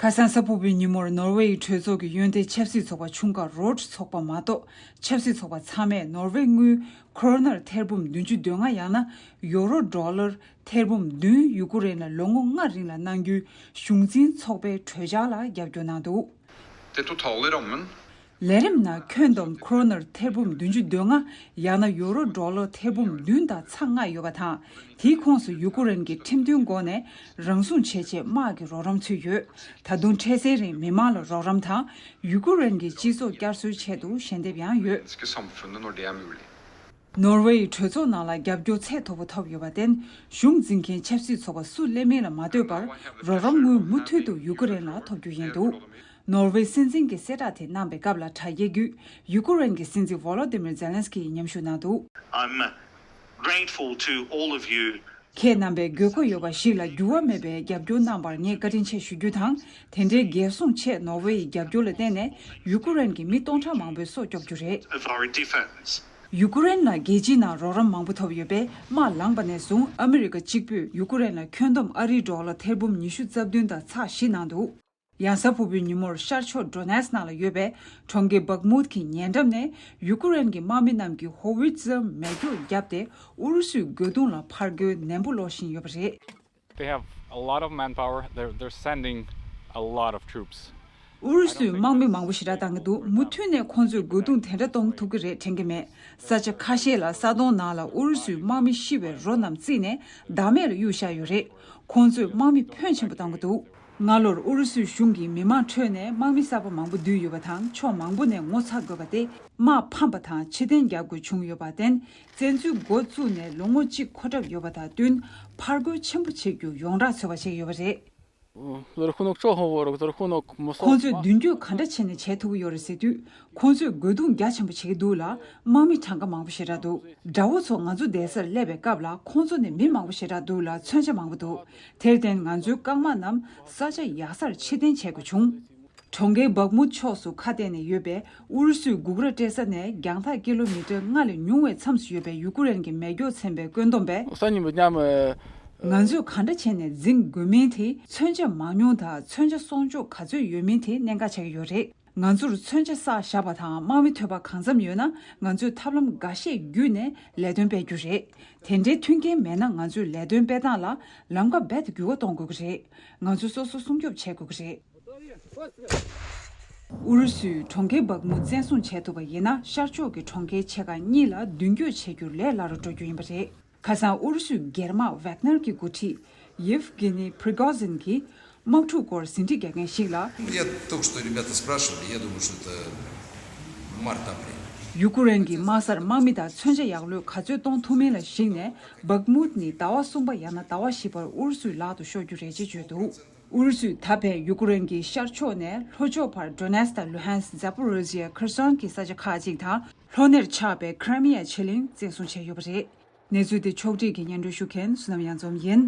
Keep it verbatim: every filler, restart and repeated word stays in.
ཁ་སང་གཟའ་ཕུར་བུའི་ཉིན་མོར་ནོར་ཝེ་ཡི་གྲོས་ཚོགས་ཀྱི་གཡོན་ཐལ་ཆབ་སྲིད་ཚོགས་པ་ཆུང་ཁག་རོཊ་ཚོགས་པ་མ་གཏོགས། ཆབ་སྲིད་ཚོགས་པ་ཚང་མས་ནོར་ཝེ་དངུལ་ཁོ་རོ་ནར་ཐེར་འབུམ་བདུན་ཅུ་དོན་ལྔ་ཡང་ན་ཡོ་རོ་ཌོ་ལར་ཐེར་འབུམ་བདུན་ཡུ་ཀུ་རེན་ལ་ལོ་ངོ་ལྔ་རིང་ལ་གནང་རྒྱུའི་གཞུང་འཛིན་ཚོགས་པའི་གྲོས་འཆར་ལ་རྒྱབ་སྐྱོར་གནང་འདུག་དེ་ཐོག་ཐག་ལེ་རམ་མིན། ལས་རིམ་ནང་ཁྱོན་བསྡོམས་ཁོ་རོ་ནར་ཐེར་འབུམ་བདུན་ཅུ་དོན་ལྔ་ཡང་ན་ཡོ་རོ་ཌོ་ལར་ཐེར་འབུམ་བདུན་དང་ཚེག་ལྔ་ཡོད་པ་དང་། དེའི་ཁོངས་སུ་ཡུ་ཀུ་རེན་གྱིས་ཁྲིམས་མཐུན་སྒོ་ནས་རང་སྲུང་བྱེད་ཆེད་དམག་གི་རོགས་རམ་ཚུད་ཡོད། ད་དུང་འཕྲལ་སེལ་རིང་མི་མང་ལ་རོགས་རམ་དང་ཡུ་ཀུ་རེན་གྱི་སྤྱི་ཚོགས་བསྐྱར་གསོའི་ཆེད་དུ་ཞལ་འདེབས་ཡང་ཡོད། Svenska samfundet når det er mulig. ནོར་ཝེ་ཡི་གྲོས་ཚོགས་ནང་ལ་རྒྱབ་སྐྱོར་ཚད་མཐོ་པོ་ཐོབ་ཡོད་པར་བརྟེན། གཞུང་འཛིན་མཁན་ཆབ་སྲིད་ཚོགས་པ་སུ་སླེབས་མིན་ལ་མ་ལྟོས་པར་རོགས་རམ་དངུལ་མུ་མཐུད་དུ་ཡུ་ཀུ་རེན་ལ་ཐོབ་རྒྱུ་ཡིན་འདུག་ནོར་ཝེ་སྲིད་འཛིན་གྱིས་གསལ་བསྒྲགས་དེ་གནང་པའི་སྐབས་ལ་དྲ་རྒྱའི་བརྒྱུད་ཡུ་ཀུ་རེན་གྱི་སྲིད་འཛིན་ཝོ་ལོ་ཏི་མིར་ཛེ་ལན་སི་ཀི་ཡིས་མཉམ་ཞུགས་གནང་འདུག I'm grateful to all of you. ཁྱེད་རྣམ་པས་དགོས་མཁོ་ཡོད་པ་ཞིག་ལ་འགྱུར་བ་མེད་པའི་རྒྱབ་སྐྱོར་གནང་བར་ངས་བཀའ་དྲིན་ཆེ་ཞུ་རྒྱུ་དང་། དེ་འདྲའི་རྒྱལ་སྲུང་ཆེད་ནོར་ཝེ་ཡི་རྒྱབ་སྐྱོར་ལ་བརྟེན་ནས་ཡུ་ཀུ་རེན་གྱི་མི་སྟོང་ཕྲག་མང་པོའི་སྲོག་སྐྱོབ་རྒྱུ་རེད། Of our defense. ཡུ་ཀུ་རེན་ལ་རྒྱལ་སྤྱིའི་ནང་རོགས་རམ་མང་པོ་ཐོབ་ཡོད་པས། དམག་ལངས་པ་ནས་བཟུང་ཨ་མི་རི་ཀ་གཅིག་པུས་ཡུ་ཀུ་རེན་ལ་ཁྱོན་བསྡོམས་ཨ་རིའི་ཌོ་ལར་ཐེར་འབུམ་ཉི་ཤུ་རྩ་བདུན་དང་ཚེག་བཞི་གནང་འདུག་ཡང་གཟའ་ཕུར་བུའི་ཉིན་མོར་ཤར་ཕྱོགས་ཌོ་ནེ་སི་ནང་ལ་ཡོད་པའི་གྲོང་ཁྱེར་སྦག་མུད་ཀྱི་ཉེ་འགྲམ་ནས་ཡུ་ཀུ་རེན་གྱི་དམག་མི་རྣམས་ཀྱིས་ཧོ་ཝི་ཙེར་མེ་སྒྱོགས་བརྒྱབ་སྟེ་ཨུ་རུ་སུའི་རྒོལ་རྡུང་ལ་ཕར་རྒོལ་ནན་པོ་སློག་བཞིན་ཡོད་པ་རེད། They have a lot of manpower. They're, they're sending a lot of troops. ཨུ་རུ་སུའི་དམག་མི་མང་པོ་ཞེ་དྲག་བཏང་གི་འདུག་མུ་མཐུད་ནས་ཁོང་ཚོས་རྒོལ་རྡུང་དེ་འདྲ་གཏོང་ཐུབ་ཀྱི་རེད་དྲན་གྱི་མེད། ས་ཆ་ཁ་ཤས་ལ་ས་དོང་ནང་ལ་ཨུ་རུ་སུའི་དམག་མི་ཤི་བའི་རོ་རྣམས་བརྩིགས་ནས་བདག་མེད་ལ་གཡུགས་བཞག་ཡོད་རེད། ཁོང་ཚོས་དམག་མི་ཕོན་ཆེན་པོ་བཏང་གི་འདུག་སྔ་ལོར་ཨུ་རུ་སུའི་གཞུང་གིས་མི་མང་ཁྲོད་ནས་དམག་མི་གསར་པ་མང་པོ་བསྡུས་ཡོད་པ་དང་། ཕྱོགས་མང་པོ་ནས་ངོ་ཚ་དགོས་པ་སྟེ། དམག་ཕམ་པ་དང་ཕྱིར་འཐེན་རྒྱག་དགོས་བྱུང་ཡོད་པར་བརྟེན། བཙན་འཛུལ་འགོ་བཙུགས་ནས་ལོ་ངོ་གཅིག་འཁོར་གྲབས་ཡོད་པ་དང་བསྟུན། ཕར་རྒོལ་ཆེན་པོ་བྱེད་རྒྱུ་ཡོངས་གྲགས་ཚོད་པ་བྱེད་ཀྱི་ཡོད་པ་རེད། ཁོང་ཚོས་མདུན་སྐྱོད་ག་འདྲ་བྱས་ནས་བྱེད་ཐུབ་ཀྱི་ཡོད་རེད་ཟེར་དུས། ཁོང་ཚོས་རྒོལ་རྡུང་རྒྱ་ཆེན་པོ་བྱེད་ཀྱི་འདུག་ལ། དམག་མི་གྲངས་ཀ་མང་པོ་ཞེ་དྲག་འདུག་དགྲ་བོ་ཚོ་ང་ཚོ་བསྡད་སར་སླེབས་པའི་སྐབས་ལ་ཁོང་ཚོ་ནས་མི་མང་པོ་ཞེ་དྲག་འདུག་ལ། མཚོན་ཆ་མང་པོ་འདུག་དེར་བརྟེན་ང་ཚོའི་རྐང་དམག་རྣམས་ས་ཆ་ཡག་སར་ཕྱིར་འཐེན་བྱེད་དགོས་བྱུང་། གྲོང་ཁྱེར་སྦག་མུད་ཕྱོགས་སུ་ཁ་གཏད་ནས་ཡོད་པའི་ཨུ་རུ་སུའི་སྒུག་ར་སྤྲད་ས་ནས་རྒྱང་ཐག་ཀི་ལོ་མི་ཊར་ལྔ་ལས་ཉུང་བའི་མཚམས་སུ་ཡོད་པའི་ཡུ་ཀུ་རེན་གྱི་མེ་སྒྱོགས་འཚེམ་པའི་བཀོད་འདོམས་པས། ང་ཚོས་ག་འདྲ་བྱས་ནས་འཛིང་དགོས་མིན་དེ། མཚོན་ཆ་མང་ཉུང་དང་མཚོན་ཆ་གསོག་འཇོག་ག་ཚོད་ཡོད་མིན་དེ་གནད་འགག་ཆགས་ཀྱི་ཡོད་རེད། ང་ཚོར་མཚོན་ཆ་བསགས་བཞག་པ་དང་དམག་མི་ཐོན་པ་གང་འཚམ་ཡོད་ན། ང་ཚོས་ཐབས་ལམ་འགའ་ཤས་བརྒྱུད་ནས་ལས་དོན་སྤེལ་རྒྱུ་རེད། དེ་འདྲའི་མཐུན་རྐྱེན་མེད་ན། ང་ཚོས་ལས་དོན་སྤེལ་སྟངས་ལ་ལམ་ཁ་རྦད་དེ་འགྱུར་བ་གཏོང་དགོས་ཀྱི་རེད། ང་ཚོས་སོ་སོ་སྲུང་སྐྱོབ་བྱེད་དགོས་ཀྱི་རེད། ཨུ་རུ་སུས་གྲོང་ཁྱེར་སྦག་མུད་བཙན་བཟུང་བྱས་ཐུབ་པ་ཡིན་ན། ཤར་ཕྱོགས་ཀྱི་གྲོང་ཁྱེར་ཆེ་ཁག་གཉིས་ལ་མདུན་སྐྱོད་བྱེད་རྒྱུར་ལས་སླ་རུ་འགྲོ་རྒྱུ་ཡིན་པ་རེད། ཁ་སང་ཨུ་རུ་སུའི་སྒེར་དམག་ཝེག་ནར་གྱི་འགོ་ཁྲིད་ཡེབ་གྷི་ནི་པྲི་གོ་ཟིན་གྱིས་དམག་འཁྲུག་སྐོར་ཟིན་བྲིས་རྒྱག་མཁན་ཞིག་ལ། Я только что ребята спрашивали, я думаю, что это март-апрель. ཡུ་ཀུ་རེན་གྱི་དམག་སར་དམག་མི་དང་མཚོན་ཆ་ཡག་ལོས་ག་ཚོད་གཏོང་ཐུབ་མིན་ལ་གཞིགས་ནས། སྦག་མུད་ནི་ཟླ་བ་གསུམ་པ་ཡང་ན་ཟླ་བ་བཞི་པར་ཨུ་རུ་སུའི་ལག་ཏུ་ཤོར་རྒྱུ་རེད་ཅེས་བརྗོད་འདུག་ཨུ་རུ་སུས་ད་ཕན་ཡུ་ཀུ་རེན་གྱི་ཤར་ཕྱོགས་ནས་ལྷོ་ཕྱོགས་བར་ཌོ་ནེ་སི་དང་ལུ་ཧན་སི། ཛ་པོ་རི་ཟི་ཡ། ཁེར་སོན་གྱི་ས་ཆ་ཁག་ཅིག་དང་། ལྷོ་སྣེར་ཆགས་པའི་ཁི་རི་མི་ཡ་ཕྱེད་གླིང་བཙན་བཟུང་བྱས་ཡོད་པ་རེད། གནས་ཚུལ་དེ་ཕྱོགས་སྒྲིག་གིས་སྙན་སྒྲོན་ཞུ་མཁན་བསོད་ནམས་གཡང་འཛོམས་ཡིན།